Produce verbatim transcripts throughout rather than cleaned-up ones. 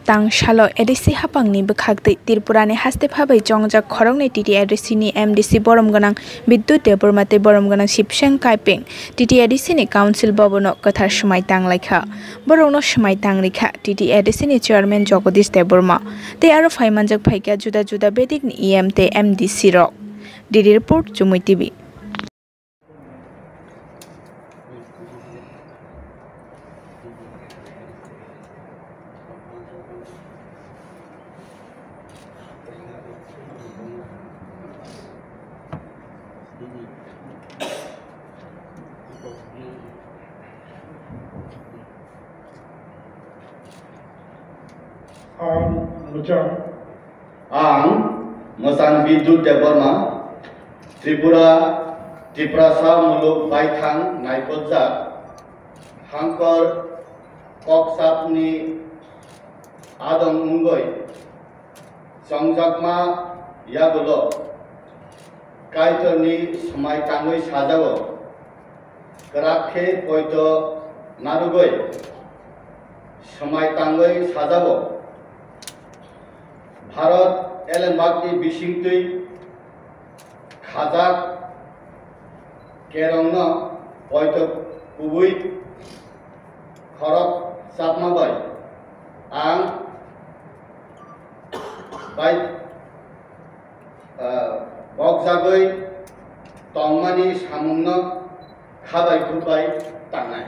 Tang salo A D C haphangni bwkhaktwi Tripurani haste phabai chongjak khoroknwi T T A D C ni M D C borom gwnang Bidyut Debbarma tei borom gwnang Sibseng Kaipeng, T T A D C ni Council Bhavan-o kwthar swmai tang laikha. Borokno swmai tang rikha T T A D C ni Chairman Jagadish Debbarma tei aro phaimanjak phaikha juda juda bedekni E M tei M D C rok. D D report, Chumui T V. Ang mwchang. Ang mwchang Bidyut Debbarma, Tripura, Tiprasa muluk baithang naikotjak, hangkor kokchapni adong wngwi chongjakma yagulo Kaitorni swmai tangwi sajao. Kwrak khe poito narwgwi swmai tangwi sajao. Bharat elembakni bisingtwi khajak kerongno poito kubui khorok chapma bai ang bai ah, bokjagwi tongmani samungno khabai khukbai tangnai.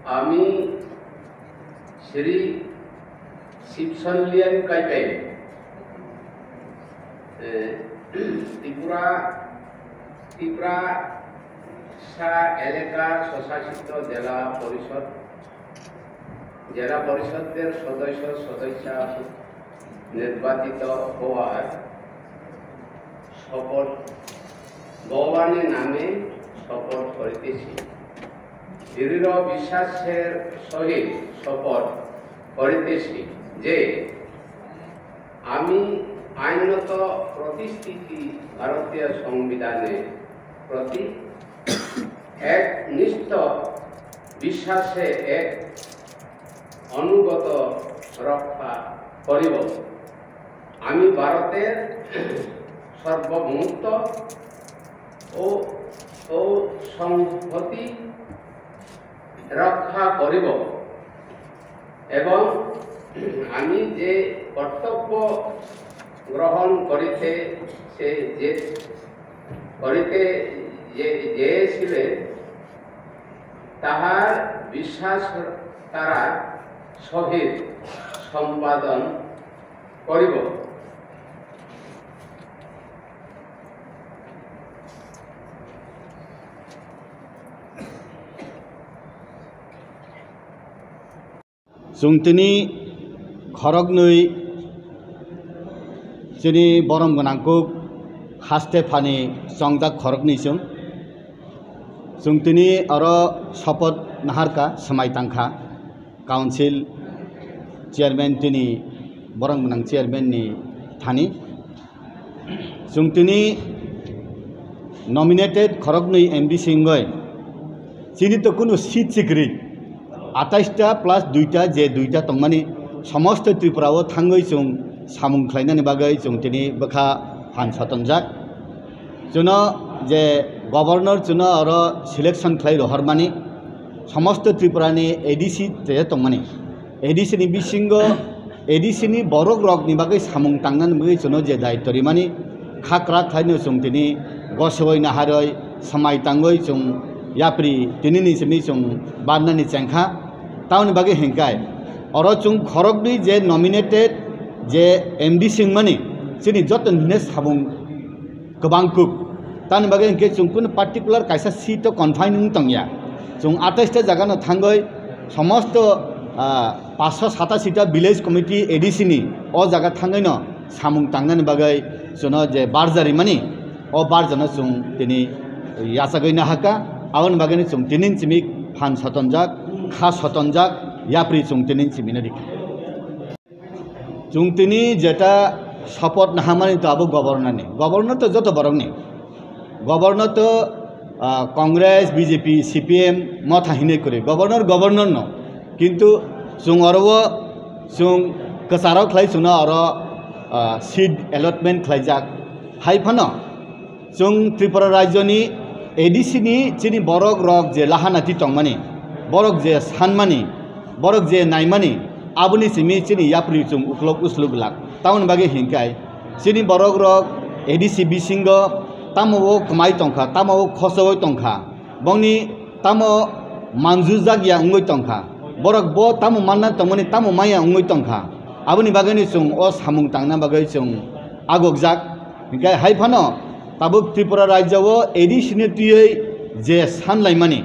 Ami Shri Sibson Lian Kaipeng, eh, Tripura, Tripura sa eleka swsasito jela porishod, jela porishoder sodosyo sodosya nirbachito howar শপথ, ভগবানের নামে শপথ করিতেছি। দৃঢ় বিশ্বাসের সহিত শপথ করিতেছি যে আমি আইনত প্রতিষ্ঠিত ভারতীয় সংবিধানের প্রতি একনিষ্ঠ বিশ্বাসে এক অনুগত রক্ষা করিব। আমি ভারতের সার্বভৌমত্ব ও, ও সংহতি রক্ষা করিব এবং আমি যে কর্তব্য গ্রহণ করিতে সে যে করিতে যে, যেয়েছিলেন, তাহার বিশ্বাস তারা সহিত সম্পাদন করিব। Chwng tini khoroknwi chini borom gwnang kuk haste phani chongjak khoroknwi chwng. Chwng tini oro sopoth naharkha, swmai tangkha council chairman, tini borom gwnang chairman ni thani. Chwng tini nominated khoroknwi M D C wngwi chini to kunu seat sikri, atais ta plus duita je duita tongmani, somosto Tripura o thangwi chwng samung khlainani bagwi chwng tini bwkha phan sotonjak. Chwngno je governor chwngno oro selection khlai rohormani, somosto Tripura ni A D C je tongmani, A D C ni bisingo A D C ni borok rok ni bagwi samung tangnani bagwi chwngno je daityo rimani, Khakra khlaino chwng tini gosoi naharoi samai tangoi chwng yapri tini ni simi chwng barnani chengkha. Tamoni bagwi hinkai oro chwng khoroknwi je nominated je M D C wngmani chini joto hine samung kwbang kuk. Tamoni bagwi hinkhe chwng kunu particular kaisa seat o confine wng tongya. Chwng atais ta jaga no thangoi somosto, ah, paanch sho satas ta village committee A D C ni o jaga thangoi no samung tangnani bagwi chwngno je barjarimani, o barjano chwng tini yachagwi nahaka, aboni bagwino chwng tini chimi phan sotonjak, kha sotonjak, yapri chwng tini chimino rikha. Chwng tini jeta support nahamani to abo governor ni, governor to joto borokni, governor to, ah, Congress, B J P, C P M motha hinwi kwrwi, governor governor no, kintu chwng oro o chwng kwcharo khlai chwngno oro, ah, seat allotment khlaijak. Hai phano chwng Tripura rajyoni A D C ni chini borok rok je lahanati tongmani, borok je sanmani, borok je naimani, aboni simi chini yapri chwng uklok usluk glak. Tamoni bagwi hinkai chini borok rok A D C bisingo tamo o kwmai tongkha, tamo o khosoi tongkha. Bongni tamo manjujak ya wngwi tongkha, borok bo tamo manna tongmani tamo maya wngwi tongkha, aboni bagwino chwng o samung tangna bagwi chwng agokjak. Hinkhe hai phano tabuk Tripura rajya o A D C ni twiwi je sanlaimani,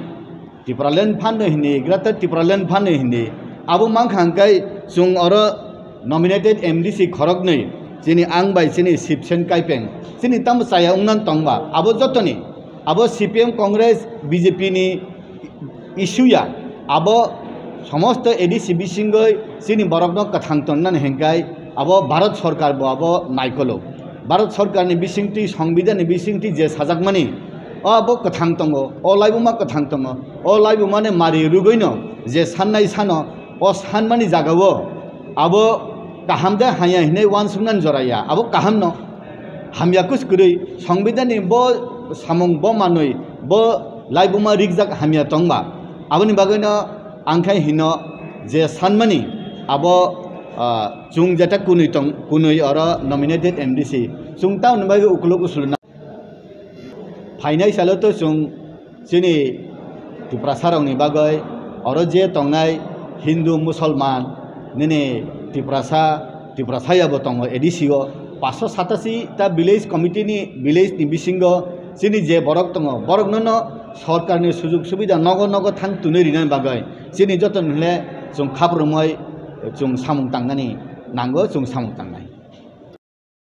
Tipraland phanno hindi, Greater Tipraland phanno hindi, abo mankha hinkhe chwng oro nominated M D C khoroknwi, chini ang bai chini Sibsen Kaipeng, chini tamo chaya wngna tongba, abo jotoni, abo C P M, Congress, B J P ni issue ya, abo somosto A D C bisingoi chini borokno kwthang tonnani hinkai abo Bharat Sorkar bo abo naikolo. Bharat Sorkar ni bisingtwi, Songbidan ni bisingtwi je sajakmani, o abo kwthang tongo, o laibuma kwthang tongo, o laibuma ni mari rwgwino je sannai sano, o sanmani jagao abo kaham de hamya hinwi uansuknani jora ya, abo kaham no. Hamya kus kwrwi, Songbidan ni bo samung bo manwi, bo laibuma rikjak hamya tongba. Aboni bagwino ang khai hino je sanmani abo, ah, chwng jeta kunwi tong, kunwi oro nominated M D C. Chwng tamoni bagwi ukuluk usulna. Phainai salo to chwng chini Tiprasa rokni bagwi oro je tongnai Hindu, Musolman, nini Tiprasa, Tiprasa yabo tongo A D C o. Paanch sho satasi ta village committee ni, village ni bisingo chini je borok tongo, borok no no sorkar ni sujug subida nogo nogo thang tunwi rinani bagwi chini joto ni hwnle chwng khap rwmwi chwng samung tangnani nango, chwng samung tang.